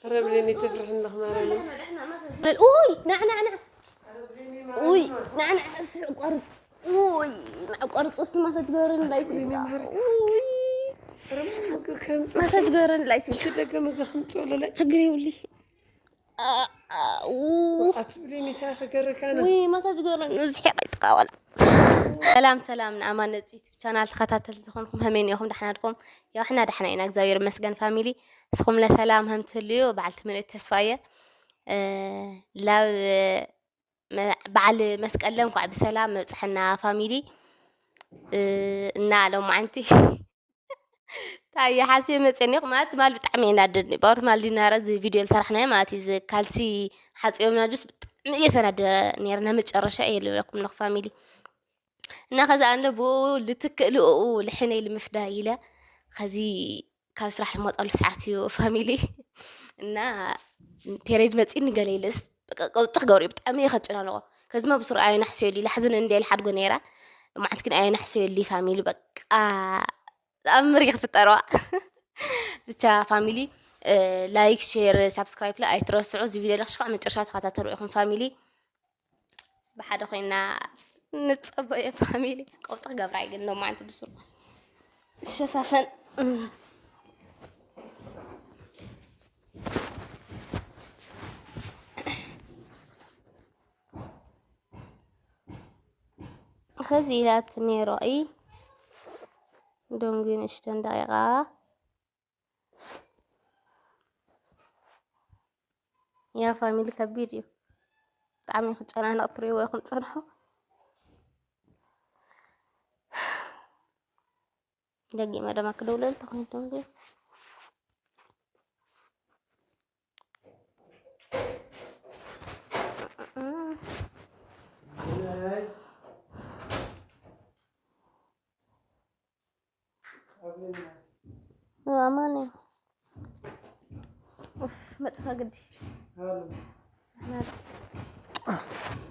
ኧረ ብሌኒ ትፍርሒ ኣለኽ ማርያም። ኡይ ናዕ ናዕ ናዕ ኡይ ናዕ ናዕ ስዕ ቆርጽ ኡይ ናዕ ቆርጽ ውስጥ ማሰት ገበረን ላይ ኧረ ምግቢ ከምጽእ ማሰት ገበረን ላይ ሽደገ ምግቢ ከምጽእ ለለ ችግር ይብሊ ኣትብሌኒ ታይ ከገረካና ውይ ማሰት ገበረን እዚ ሒቀ ይጥቃወላ ሰላም ሰላም ንኣማን ነፂ ዩቱብ ቻናል ተኸታተልቲ ዝኾንኩም ከመይ እኒኦኹም? ዳሕና ድኹም? ያው ሕና ዳሕና ኢና እግዚኣብሔር ይመስገን ፋሚሊ። ንስኹም ለሰላም ከም ትህልዩ በዓል ትምህርቲ ተስፋ እየ። እ፣ ላብ መ- በዓል መስቀል እንኳዕ ብሰላም መብፅሐና ፋሚሊ። እ፣ እና ሎማዓንቲ ታየ ሓስየ መፅአ እኒኹ ማለት ትማል ብጣዕሚ እየ ናደድኒ ባወር ትማል ዲናረ እዚ ቪድዮ ዝሰራሕናዮ ማለት እዩ እዚ ካልሲ ሓፂዮምና ጁስ ብጣዕሚ እየ ተናደ ነርና መጨረሻ እየ ልብለኩም ኣለኹ ፋሚሊ እና ከዚ ኣነ ብኡ ልትክእ ልኡ ልሕነይ ልምፍዳይ ኢለ ከዚ ካብ ስራሕ ልመፀሉ ሰዓት እዩ ፋሚሊ እና ፔሬድ መፂኒ ገለ ኢለስ በቃ ቀውጢ ክገብር እዩ ብጣዕሚ እየ ከጨናንቆ ከዚማ ብስሩ ኣየናሕሰየሉ ኢለ ሓዘን እንደ ኢለ ሓድጎ ነይረ ልማዓት ግን ኣየናሕሰየሉ ፋሚሊ በቃ ተኣምር እዩ ክፍጠረዋ ብቻ ፋሚሊ ላይክ ሼር ሳብስክራይብ ላ ኣይትረስዑ እዚ ቪድዮ ለክሽካዕ መጨረሻ ተኸታተሉ ኢኹም ፋሚሊ ብሓደ ኮይና ንፀበዮ ፋሚሊ ቀውጢ ክገብራ እዩ ግን ሎማዓንቲ ብስሩ ዝሸፋፈን ኸዚ ኢላትኒ ሮኢ ደንጉ ንእሽተን ደቂቓ ያ ፋሚሊ ከቢድ እዩ ብጣዕሚ ክጨናነቕ ትሪእዎ ኢኹም ፅንሑ ደጊመ ደማ ክደውለል ተኾይንኩም ግን ኣማነ ኡፍ መጥፋ ግዲ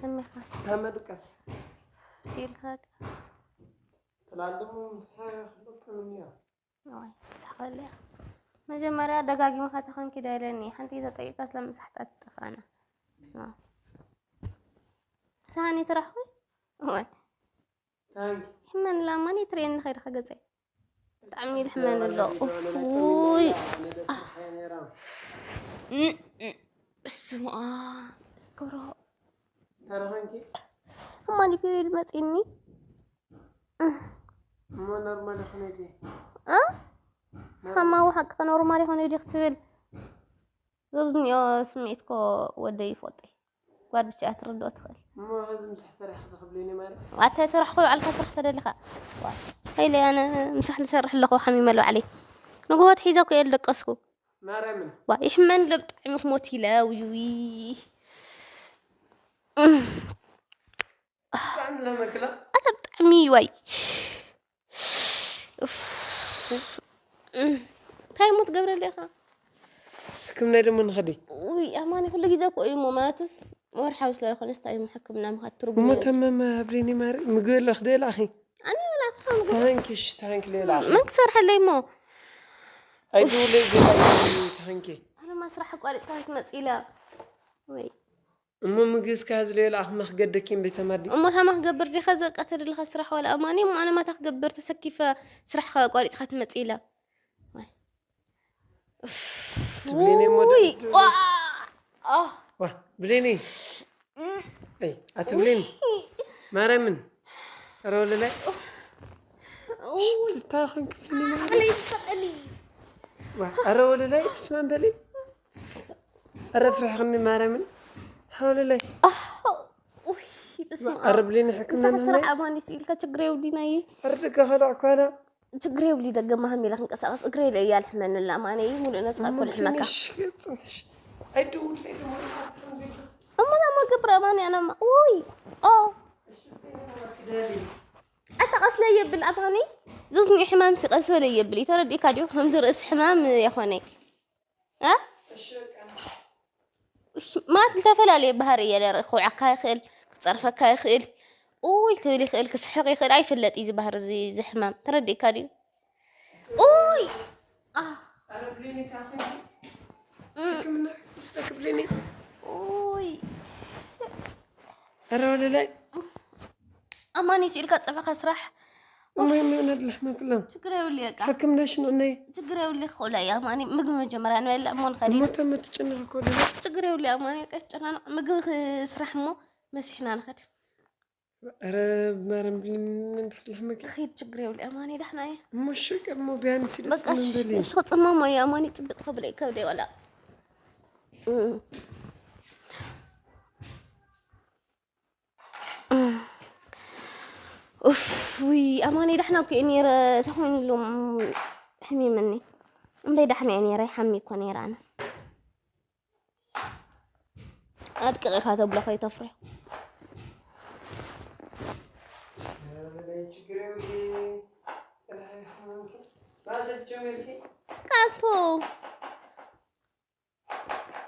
ኣሚኻ ተመድቀስ ሲልካ ትላልሙ ምስሓ ክልጥም እያ ወይ ሳኸልያ መጀመርያ ደጋጊምካ ተኸንኪ ደለኒ ሓንቲ ተጠቂቃ ስለምሳሕታ ትጠፋና ስማ ሳኒ ስራሕ ወይ ወይ ታንክ ሕመን ላማኒ ትሬን ንኸይድ ከገጸ ብጣዕሚ ልሕመን ኣሎ ውይ ስማ ክብሮ ተረኸንኪ እማኒ ፔሪድ መፂኒ እሞ ኖርማል ይኹን ኢልኒ እ? ንስኻማ ሓቂ ኖርማል ይኾነ ድዩ ክትብል ዘዝኒኦ ስምዒት ኮ ወደይ ይፈልጦ እዩ ጓድ ብቻ እያ ትርድኦ ትኽእል እሞ ሕዚ ምሳሕ ሰራሕ ክትኽብልኒ ማለት ኣታ ሰራሕ ኮ ባዕልካ ስራሕ ተደሊኻ ከይለ ኣነ ምሳሕ ልሰርሕ ኣለኹ ሓሚመ ባዕለይ ንግሆ ትሒዘ ኮ እየ ልደቀስኩ ማርያምን ዋ ይሕመን ዶ ብጣዕሚ ክሞት ኢለ ውይውይ ብጣዕሚ ለመክላ ኣታ ብጣዕሚ ዋይ እንታይ ሞ ትገብረለ ኢኻ ሕክምና ደሞ ንኸዲ ውይ ኣማኒ ኩሉ ግዜ እኮ እዩ ሞ ማለትስ ወርሓዊ ስለ ዝኾነስ እንታይ እዩ ሕክምና ምኻድ ትርጉም እሞ የብሉን። ተመመ ሃብሊኒ ማር ምግቢ ኣለኽ ዶ ይልኣኺ ኣነ ይብላካ ምግቢ ታንኪ እሺ ታንኪ ሌላ መን ክሰርሐለይ ሞ ኣይትውለይ ጌታ ታንኪ ኣነማ ስራሕ ኣቋሪፅካ ክትመፅእ ኢለ ወይ እሞ ምግቢ እስካ ዝለየ ልኣኽ መክገደኪ እምበይ ተማዲ እሞ ታማ ክገብር ዲኻ እዚ በቃ ተደለኻ ስራሕ ዋላ ኣማኒ እሞ ኣነ ማታ ክገብር ተሰኪፈ ስራሕ ኣቋሪፅካ ትመፅእ ኢለ ትብሊኒ እሞ ውይ ዋ ብሌኒ ኣይ ኣትብሌኒ ማርያምን ኧረ ወለላይ ሽትታ ይኾን ክብልኒ ኧረ ወለላይ ስማን በሊ ኧረ ፍርሕኽኒ ማርያምን ሓወለላይ ኧረ ብሌኒ ሕክምና ስራሕ ኣማኒ ኢልካ ችግር የውዲናየ ኧረ ደጋ ከልዕ ኳላ ችግር የብሊ ደገ ማህም ኢለ ክንቀሳቀስ እግረ ኢለ እያ ልሕመኒ ኣላ ማነይ ሙሉእ ነስኻ እኮ ልሕመካ እሞ ናማ ገብረ ኣማኒ ኣናማ ውይ ኦ ኣታ ቀስለ የብል ኣማኒ ዙዝኒ ሕማም ሲቀስ በለ የብል ተረዲእካ ድዩ ከምዚ ርእስ ሕማም የኾነ እ ማለት ዝተፈላለየ ባህሪ እየ ለርኢ ክውዓካ ይኽእል ክፀርፈካ ይኽእል ኡይ ክብል ይኽእል ክስሕቕ ይኽእል ኣይፍለጥ እዩ ዝበህር እዚ ሕማም ተረዲእካ ድዩ ኡይ ሕክምና ክወስደኪ ብሌኒ። ኡይ ኧረ ወለላይ ኣማኒ ስኢልካ ፀብዕካ ስራሕ። እማይ መን ኣድልሕመክሎም? ችግር የብሉ በቃ። ሕክምና ሽንዕነይ ችግር የብሉ። ክእሎ እዩ ኣማኒ። ምግቢ መጀመርያ ንበልዕ እሞ ንኸድ። እሞ ተመትጭንር እኮ ደለ ችግር የብሉ ኣማኒ። በቃ ጨናና ምግቢ ክስራሕ እሞ መሲሕና ንኸድ። ኧረ ማርያም ብሌኒ እንድሕር ኣድልሕመኪ ኺድ ችግር የብሉ ኣማኒ። ዳሕና እየ እሞ ሽቀ እሞ ቢያንስ በቃ ደፅምን በሊ ሽቕፅሞ እሞ ኣማኒ። ጭብጥ ክብለ ይከብደ ወላ። ኡፍ ውይ ኣማኒ ዳሕና እኮ እየ ነይረ። ተኾይኑ ኢሎም ሕሚምኒ እምበይ ዳሕና እየ ነይረ። ይሓሚ እኮ ነይረ ኣነ። ኣድቅቕ ኢኻ ተብሎ ከይተፍርዮ። ችግር የብሉ። ጥራሕ ይሕመምኪ። ማእሰር ጀሚርኪ? ቃቶ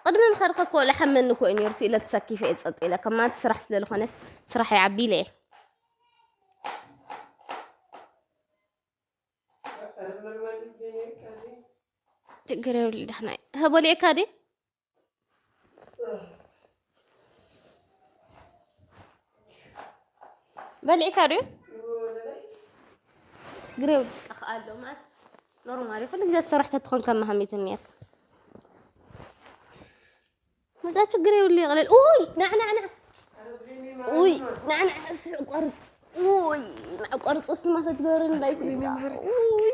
ቅድሚ ምኸድካ እኮ ለሓመኒ እኮ እዩ ነይሩ። ስኢለ ተሰኪፈ እየ ጸጥ ኢለ። ከማቲ ስራሕ ስለ ዝኾነስ ስራሕ ይዓቢ ኢለ እየ። ችግር የብሉ። ዳሕና እዩ። ሀ፣ በሊዕካ ድዩ? በሊዕካ ድዩ? ችግር የብሉ። ጠፋ ኣሎ ማለት ኖርማል እዩ። ኩሉ ግዜ ትሰርሕ ተትኾን ከም መሃሚት እኒአካ። መጋ ችግር የብሉ። ይቕለል። ኡይ፣ ናዕ፣ ናዕ፣ ናዕ። ኡይ፣ ናዕ፣ ናዕ፣ ቆርጽ። ኡይ፣ ናዕ፣ ቆርጽ። እስቲ ማሰት ገበረን ላይ ሲልካ። ኡይ፣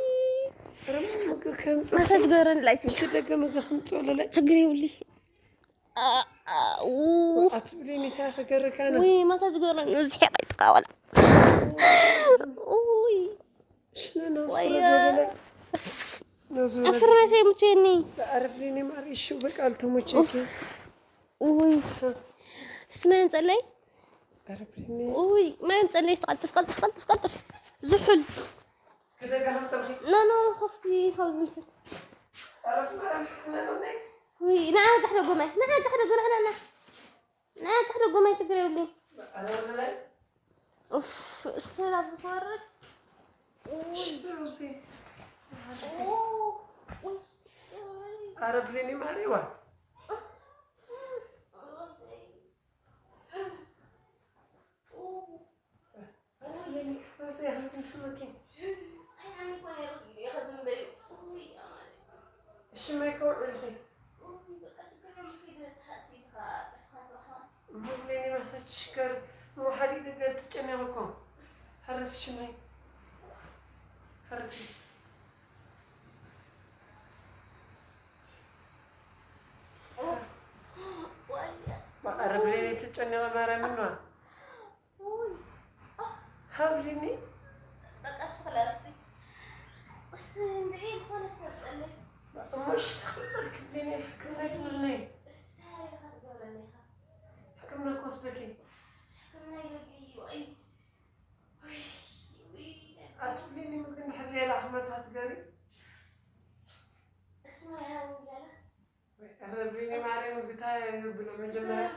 ማሰት ገበረን ላይ ሲልካ። ሽደገ ምግብ ከምፅኦ ለላይ ችግር የብሉ። አ፣ አ፣ ኡ። ኣትብሊኒ ታ ክገርካና ውይ፣ ማሳጅ ገይሮም እዩ ዝሒቕ ይጥቃወላ። ውይ፣ ሽነ ነዙረ ወያ። ገለላይ ነዙረ ኣፍራሽ ኣይምቸኒ። ኣረብሊኒ ማሪ እሺ በቃ ኣልተሞቸኪ ውይ፣ እስቲ ማይ ኣምፀለይ። ኣረብሊኒ ውይ፣ ማይ ኣምፀለይ። እስቲ ቀልጥፍ፣ ቀልጥፍ፣ ቀልጥፍ፣ ቀልጥፍ። ዝሑል። ክደጋ ከምፀልኪ ኖ፣ ኖ፣ ከፍቲ ካብዚ እንትን። ኣረብ ማርያም ክነኖ ናይ ውይ፣ ንዓ ጋሕ ደጎማይ፣ ንዓ ጋሕ ደጎ፣ ንዓ፣ ንዓ። ንዓ ጋሕ ደጎማይ፣ ችግር የብሉን። ኣረብ ላይ ኡፍ፣ እስቲ ናብ ዝወርድ። ሽበሩሲ ኡ፣ ኡ፣ ኣረብሊኒ ማሪዋ እሺ ማይ ከውዕልኺ እሞ ብሌኒ ማሳጅ ሽከር እሞ ሓዲግ ነገር ትጨነቕ እኮ። ሓረስ ሽማይ ሓረስ ኣረ ብሌኒ ትጨነቐ ማርያም ማ ሃብሊኒ እሞ እሺ ተኽልጠልክ ብሌኒ ሕክምና ይትብልኒ ሕክምና ክወስደኪ ኣቲ ብሌኒ ምግቢ እንድሕር ሌላ ሕክመታት ገሪ ኣረ ብሌኒ ማርያም ምግታ ብሎ መጀመርያ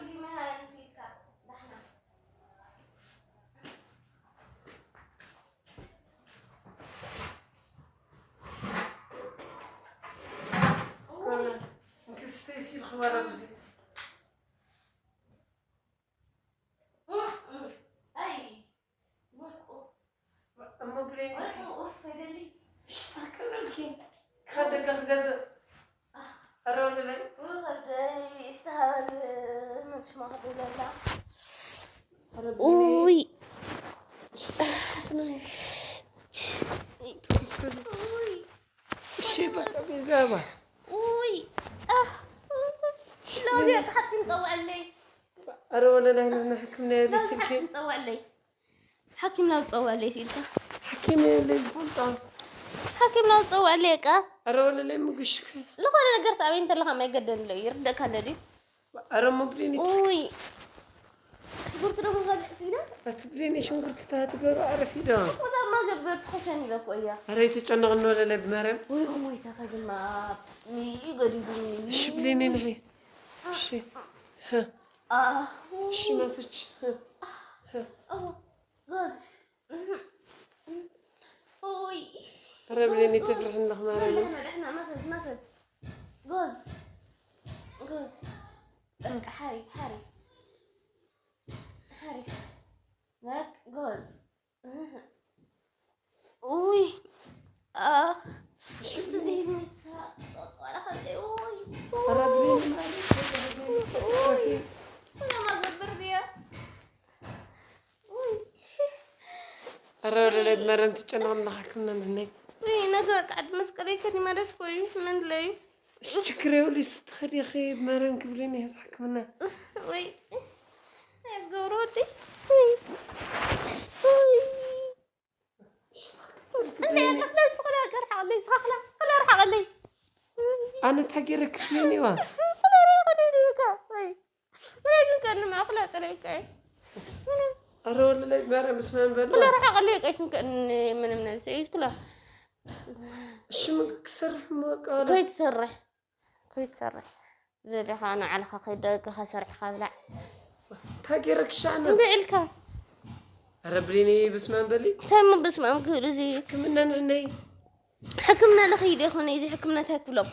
እንክስተይ ሲል ክበረ ብዙ እሞ ብሌኒ ሽታከለልኪ ካብ ደገ ክገዝእ ኣረወለለይ ውይ እሺ በቃ ቤዛባ ውይ ሎዚ ሓኪም ፀውዐለይ ኣረ ወለላይ ንሕክምና የለ ስልኪ ሓኪም ፀውዐለይ ሓኪም ናብ ፀውዐለይ ሲልካ ሓኪም የለ ይፈልጣ ሓኪም ናብ ፀውዐለይ ቃ ኣረ ወለላይ ምግሽከ ዝኾነ ነገር ተኣበይ እንተለካ ማይ ገደን ኢለ ይርደእካ እንደ ድዩ ኣረ መብሊኒ ውይ ሽጉርቲ ደሞ ፈልዕ ፊዳ ኣቲ ብሌኒ ሽንኩርቲ ታትገሩ ኣረፊዶ ወዳማ ገብረት ተሐሸን ኢለ እኮ እያ ኣረ ይተጨነቕ እንወለለ ብመርያም ወይ ሞይታ ከዝማ ሚዩ ገዲዱኒ እሺ ብሌኒ ንሒ እሺ ኣሁ እሺ ማስች ጎዝ ውይ ኣረ ብሌኒ ተፍርሕ እንለኽ ማርያም ደሕና መሰጅ መሰጅ ጎዝ በቃ ሓሪፍ፣ ሓሪፍ፣ ሓሪፍ። በቃ ጎበዝ። ኡይ፣ ኣ፣ እስቲ ዘይመታ፣ ቆላ ከብደይ፣ ኡይ፣ ኡይ፣ ኡይ፣ ኡይ፣ ኡይ፣ ኡይ፣ ኡይ። ኧረ ወለላይ ብመረም ትጨነቕ ኣለኻ፣ ሕክምና ንሕነይ። ወይ ነገ በቃ ዓዲ መስቀለይ ከዲ ማለት እኮ እዩ። ምን ለዩ? እሺ፣ ችግር የብሉ፣ እሱ ትኸዲ ኢኺ፣ ብመረም ክብልን እየ፣ እዛ ሕክምና። ወይ፣ ኣይ፣ ገብሩ ወደይ። ወይ፣ ወይ። እንደ ያለፍ ለዝ ብኽላ ገርሓ ኣለይ፣ ስኻኽላ፣ ክላ ርሓቕ ኣለይ። ኣነ እንታይ ገይረ ክብልን እዋ? ክላ ርሓቕ ኣለይ፣ ወይ። ወላጅን ከእኒ ማእኽላ ጸለይካ እየ። ኧረ ወለላይ ማርያም፣ እስማን በሉ። ወላ ርሓቕ ኣለይ፣ ቀይትን ከእኒ ምንም ነዚ እይትላ። እሺ፣ ምግቢ ክሰርሕ እሞ በቃ ወላ። ከይትሰርሕ፣ ከይትሰርሕ። ዘዴኻ ንዓልኻ ከይደግኻ ሰሪሕኻ ብላዕ። እንታይ ገይረክሽ ኣነ? እንዲ ኢልካ። ኧረ ብሌኒ፣ በስመ ኣብ በሊ። እንታይ እሞ በስመ ኣብ ክብል እዚ? ሕክምና ንዕነይ። ሕክምና ልኸይድ ይኹን፣ እዚ ሕክምና እንታይ ክብሎም?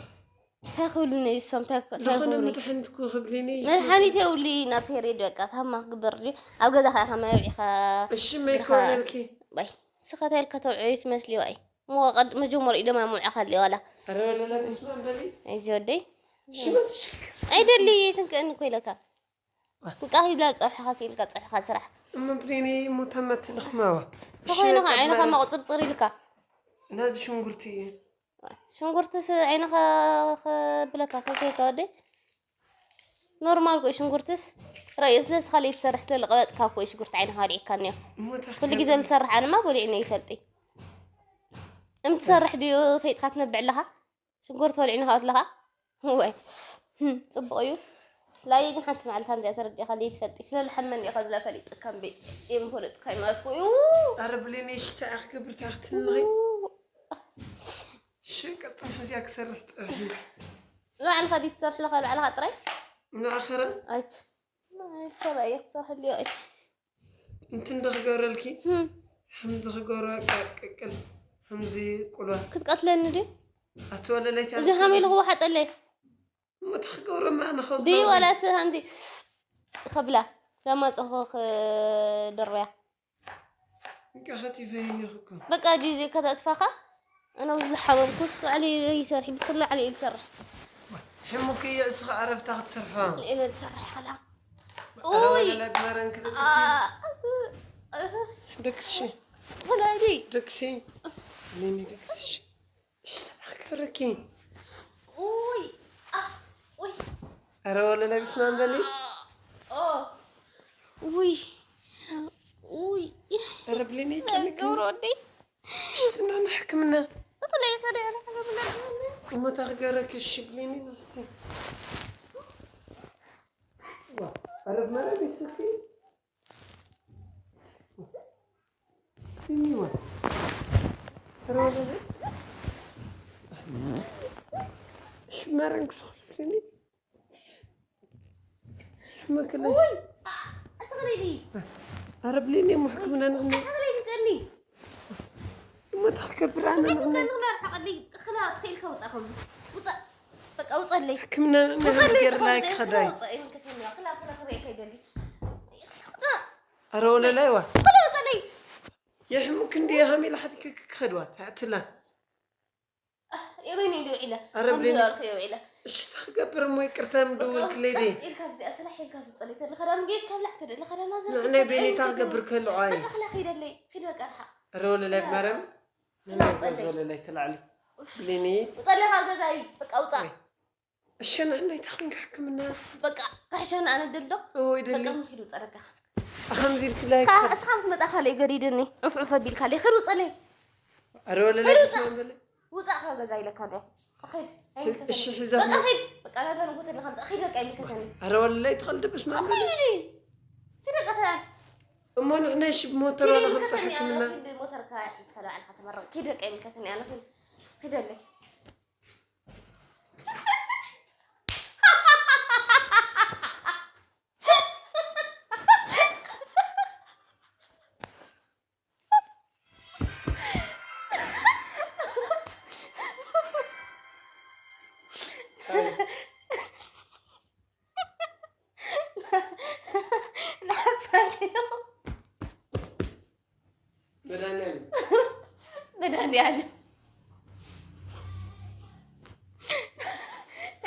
እንታይ ክብሉኒ እሶም? እንታይ ክ-፣ እንታይ ዝኾነ ክብሉኒ? መድሓኒት እኮ ክብሊኒ። መድሓኒት የብሉይ፣ ናብ ፔሬድ በቃ ታማ ክግበር ድዩ? ኣብ ገዛኻ ኢኻ ማይ ኣውዒኻ እሺ፣ ማይ ግርኻ። ክበልኪ። ባይ። ንስኻ እንታይ ኢልካ ተውዕዮ ትመስሊ ዋይ? እሞ ቀድ-፣ መጀመሪኡ ደማ ምውዓኻ ኣለዮ ዋላ። ኧረ ወለላ፣ በስመ ኣብ በሊ። ኣይዚ ወደይ። እሺ፣ መዚ ሽክ። ኣይደሊ፣ ትንክእኒ እኮ ኢለካ። እንቃ ኢላ ጸብሕኻ ስኢልካ ጸብሕኻ ስራሕ። እሞ ብሌኒ፣ እሞ ታማ ትልኽማዋ። እሺ፣ ተኾይኑ በቃ ዓይንኻ ብመረ-፣ መቕጽርጽር ኢልካ። ናዚ ሽንጉርቲ እዩ። ሽንጉርትስ ዓይንኻ ክብለካ ከከይካ ወደይ። ኖርማል እኮ እዩ ሽንጉርትስ። ራእዩ ስለ ስኻ ለይትሰርሕ ስለ ልቐበጥካ እኮ እዩ ሽጉርቲ ዓይንኻ ኣልዒካ እኒኦ። እሞ ታዲያ ኩሉ ግዜ ልሰርሕ ኣነማ በሊዕኒ ይፈልጢ። እም ትሰርሕ ድዩ ፈይጥካ ትነብዕ ኣለኻ? ሽጉርቲ በሊዕኒ ካብ ኣለኻ? ወይ። ህም፣ ጽቡቕ እዩ። ላየ ግን ሓንቲ መዓልቲ ከምዚኣ ተረዲእካ ለይትፈልጢ። ስለ ልሓመኒ ኢኻ ዝላ ፈሊጥካ እምቢ። የምፈልጥካ ይማልኩ እዩ። ኣረ ብሌኒ፣ እሺ፣ እንታይ ክገብር፣ እንታይ ክትንለይ? እሺ፣ ቀጥታ ሕዚያ ክሰርሕ ጥራሕ። ንባዕልኻ ድዩ ትሰርሕ ኣለኻ፣ ባዕልኻ ጥራይ? ንኣኸረ? ኣይት። ንባዕልኻ እየ ክሰርሕ ኣለዮ፣ ኣይት። እንትን ዶ ክገብረልኪ? ህም። ከምዚ ክገብሮ፣ በቃ፣ ቅቅል፣ ከምዚ ቁሎ። ክትቀትለኒ ድዩ? ኣቲ ወለለይቲ እዚ ኣቲ ሓሚሉ ክወሓጠለይ። እሞ እቲ ክገብሮ፣ እማ ኣነ ካብ ድዩ ዝገብሮ። ዋላስ ከምዚ ክብላ፣ ለማፅኹ ክድርብያ። እንቃ ከቲፈ ይኒኹ እኮ። በቃ ዲዩ ዘይከታትፋኻ? ኣነ ኣብዚ ዝሓመምኩስ ባዕለይ ይሰርሕ፣ ብስላ ባዕለይ እየ ዝሰርሕ። ሕሙክ እየ፣ እስኻ ዕረፍታ ክትሰርሖ። እየ ዝሰርሕ ከላ። ኣረ ኡይ! ወለላ ድመረን ክደቅሲ። ኣ-፣ ደቅስሺ። ወላዲ። ደቅሲ። ሌኒ ደቅስሺ። እሺ፣ ሰላም ክብረኪ። ኡይ! ኣ-፣ ኡይ! ኣረ ወለላ ቢስማን በሊ። ኦ! ኡይ! ኡይ! ኣረ ብሌኒ ጨንቂ። ገብረ ወደይ። እሺ፣ ስና ንሕክምና። እኽለይ ከደ ሕክምና። እሞ እንታይ ክገብረኪ? እሺ ብሌኒ፣ ናስቲ። ዋ፣ ኣረ ብመረብ ይትኪ። እኒዋ። ሮዘ። ሽመረን ክስኽልኒ። ሽመክለሽ። ውይ! ኣትኽልኒ! ኣረ ብሌኒ እሞ ሕክምና ንቕኒ። ኣትኽልኒ ትቀኒ! እሞ ተኽከብር ኣነ ንቕኒ። ንቕኒ ኣርሓቐኒ። ክላ ትኽኢልካ ውፃእ ከምዚ። ውፃእ! በቃ ውፀለይ! ሕክምና ንቕኒ ውፀለይ! ከምዚ ገይርና ውፀለይ! ክኸዳይ። ውፀእ! ይምልከተኒ። ክላ፣ ክላ ክርእየካ ይደሊ። ውፃእ! ኣረ ወለላይ ዋ። ክላ ውፀለይ! የሕሙክ እንዲ ሃሚላ ሓቲክ ክኸድዋ። ታዕትላ። የበይኒ እንዲ ውዒለ። ኣረ ከምዚ ብሌኒ። ላልክ የውዒለ። እሺ፣ ተኽገብር እሞ ይቅርታ ምደወልክለይ ዲ። ቀጥ ኢልካ ኣብዚኣ ስራሕ ኢልካ ዝውፀለይ ተለኻ ዳም ጌት ካብ ላዕተ ደለኻ ዳማ ዘር ንዕናይ ቤኒ ተኽገብር ከሎ ኣይ። በቃ ክላ ኺደለይ። ኺድ በቃ ርሓ። ኣረ ወለላይ ብማርያም። ክላ ንናይ ውፀለይ። ጎዞ ወለላይ ተላዕሊ። ብሌኒ። ውፀለይ ካብ ገዛይ። በቃ ውፃ። ወይ። እሺ፣ ንዕናይ ተኽንካ ሕክምና። በቃ፣ ካሕሸን ኣነ ደሎ። ወይ ደሊ። በቃ፣ ምኪዱ ጸረጋ። ኣኸም ዚልክላይ እስኻ፣ እስኻ ምስ መጻኻ ለይ ገዲድኒ። ዑፍ ዑፍ ኣቢልካ ለይ። ኸይድ ውጸለይ። ኣረ ወለላይ ኸይድ ውጸ። ብስመ በለ። ውጻእ ካብ ገዛ ኢለካ እንዲያ። ኸይድ። እሺ፣ ሒዛ በቃ፣ ኸይድ። በቃ፣ ናገር እንኩ ተለኻ ምጻእ። ኸይድ፣ በቃ፣ ይምልከተኒ። ኣረ ወለላይ ትኸልድ ብስመ በለ። ኸይድ፣ ኸይድ። ኸይድ፣ በቃ፣ ተላል። እሞ ንዕናይ እሺ፣ ብሞተር ኸይድ፣ ዋላ ይምልከተኒ። ኸብጽሕ ሕክምና። ኣነ ኸይድ፣ ብሞተር ካያ ሒዝካ ዶ ዓልካ ተመረቕ። ኸይድ፣ በቃ፣ ይምልከተኒ። ኣነ ኸይድ። ኸይድ፣ ኣለይ።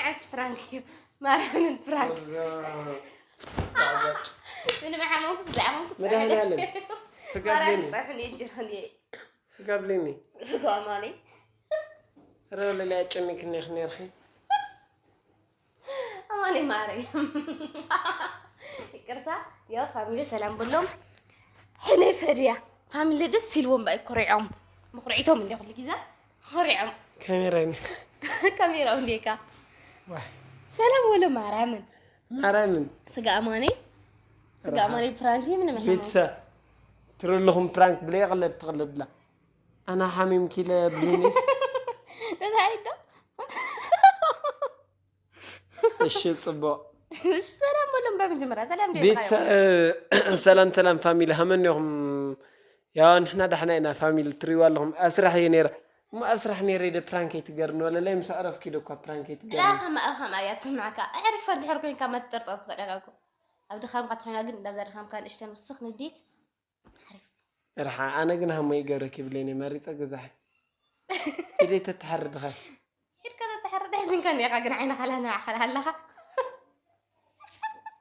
ዓሽ ፕራንክ እዩ። ማርያምን ፕራንክ። ምንም ኣይሓመምኩ፣ ብዛዕባ ሓመምኩ። መድኃኒዓለም ስጋ ማርያምን ብለኒ፣ ጸብሕን የንጅርህን እየ። ስጋ ብለኒ። ስጋ ኣማኒ። ረው ለለ ያጨሚክኒ ኔርኺ። ኣማኒ ማረይ። ይቅርታ፣ ያው ፋሚሊ ሰላም ብሎም። ሕነ ፈድያ። ፋሚሊ ደስ ኢልዎም ባይ ኮሪዖም። መኩሪዕቶም እንደ ኩሉ ግዜ። ኮሪዖም። ካሜራ ኒ ካሜራው እንዴካ። ዋይ ሰላም ወለ ማርያምን። ማርያምን ስጋ ኣማኒ። ስጋ ኣማኒ ፕራንክ ምንም ይሄ ቤተሰብ ትረለኹም ፕራንክ ብለይ ቀለድ ትቐለድላ። ኣና ሓሚም ኪለ ብሊኒስ ተዛይዶ። እሺ ጽቡቕ። እሺ ሰላም በሎም በመጀመርያ ሰላም ዴ ቤተሰብ ሰላም ሰላም ፋሚሊ ሃመን ኢኹም? ያው ንሕና ዳሕና ኢና ፋሚሊ ትሪዋ ኣለኹም። ኣብ ስራሕ እየ ነይረ እሞ ኣብ ስራሕ ነይረ ኢደ ፕራንክ ኣይትገርኒ ወለላይ ምስ ኣዕረፍኪ ኢደ እኳ ፕራንክ ላ ኣይትገርኒ። ከማ ኣብ ከማ እያ ትስምዓካ። ኣዕሪፋ እንድሕር ኮይንካ መትጠርጠር ትኽእል ኢኻ እኮ። ኣብ ድኻምካ ተኾይና ግን እንዳብዛ ድኻምካ ንእሽተን ውስኽ ንዴት ሓሪፍ። ርሓ ኣነ ግን ሃሞ ይገብረኪ ብለኒ መሪጸ ገዛሕ ኢደ ተተሓርድኻ ሄድካ ተተሓርድ ሕዝንካ እንዲኻ ግን ዓይንኻ ላና ዓኸል ኣለኻ።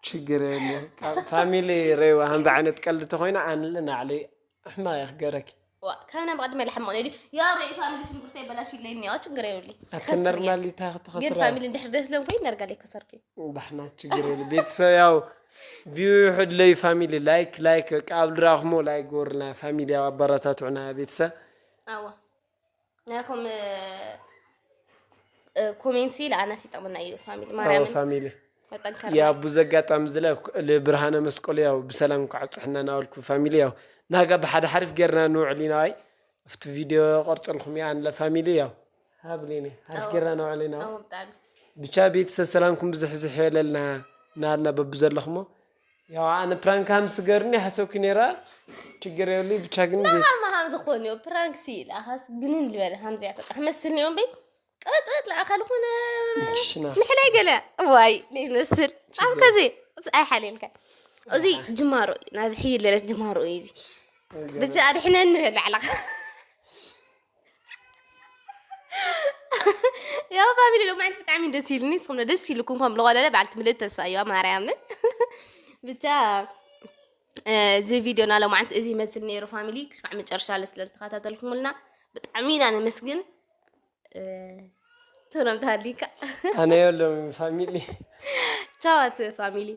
ችግር የለ። ፋሚሊ ረይዋ ከምዚ ዓይነት ቀልዲ ተኮይና ኣንለ ናዕሊ ሕማ እያ ክገረኪ። ዋ ካብና ብቐድመ ልሓመቕ ነዲ ያው ርኢ ፋሚሊ ሽንጉርተይ በላሽ ኢለይ እኒኦ ችግር የብሊ። ኣቲ ኖርማል ኢታ ግን ክትኸስራ ፋሚሊ እንድሕር ደስ ሎም ኮይን ነርጋለይ ከሰርኪ። ባሕና ችግር የለ። ቤተሰብ ያው ቪው ይሕድለይ ፋሚሊ ላይክ ላይክ በቃ ኣብ ድራኽሞ ላይክ ጎርና ፋሚሊ ያው ኣባራታትዑና ቤተሰብ ኣዋ ናይኹም ኮሜንት ሲ ለኣናስ ይጠቕመና እዩ ፋሚሊ ማርያምን ፋሚሊ መጠንከር ያው ብዙ ኣጋጣሚ ዝለ ልብርሃነ መስቀሉ ያው ብሰላም እንኳዕ ኣብፅሕና ናበልኩ ፋሚሊ ያው ናጋ ብሓደ ሓሪፍ ጌርና ንውዕል ኢና ዋይ ኣብቲ ቪድዮ ቆርፀልኩም እያ ኣንለ ፋሚሊ ያው ሃብሊኒ ሓሪፍ ጌርና ንውዕል ኢና ኣዎ ብጣዕሚ ብቻ ቤተሰብ ሰላምኩም ብዝሕዝሕ የለልና ናልና በብዘለኹሞ ያው ኣነ ፕራንክ ሃምስ ገርኒ ሓሰብኩ ነይራ ችግር የብሉ ብቻ ግን ቤስ ማሃም ዝኾን እዩ ፕራንክ ሲ ለኣኻስ ግንን ዝበለ ሃምዚያ ተጣ ክመስል እዮም በይ ቅበጥበጥ ለኣኻ ዝኾነ ሽና ምሕላይ ገለ ዋይ ለይመስል ኣብ ከዚ ኣብዚ ኣይሓልየልካ እዚ ጅማሮ እዩ ናዚ ሕይል ለለስ ጅማሮ እዩ እዚ ብቻ ኣድሕነኒ በል ዓለኻ ያው ፋሚሊ ሎማዓንቲ ብጣዕሚ ደስ ኢልኒ ንስኹም ደስ ኢልኩም ከም ለቆለለ በዓልቲ ምልእቲ ተስፋ እየዋ ማርያምን ብቻ እዚ ቪድዮና ሎማዓንቲ እዚ ይመስል ነይሩ ፋሚሊ ክስካዕ መጨረሻ ለስለ ዝተኸታተልኩምልና ብጣዕሚ ኢና ነመስግን ትብሎም ተሃሊካ ኣነ የሎም ፋሚሊ ቻዋት ፋሚሊ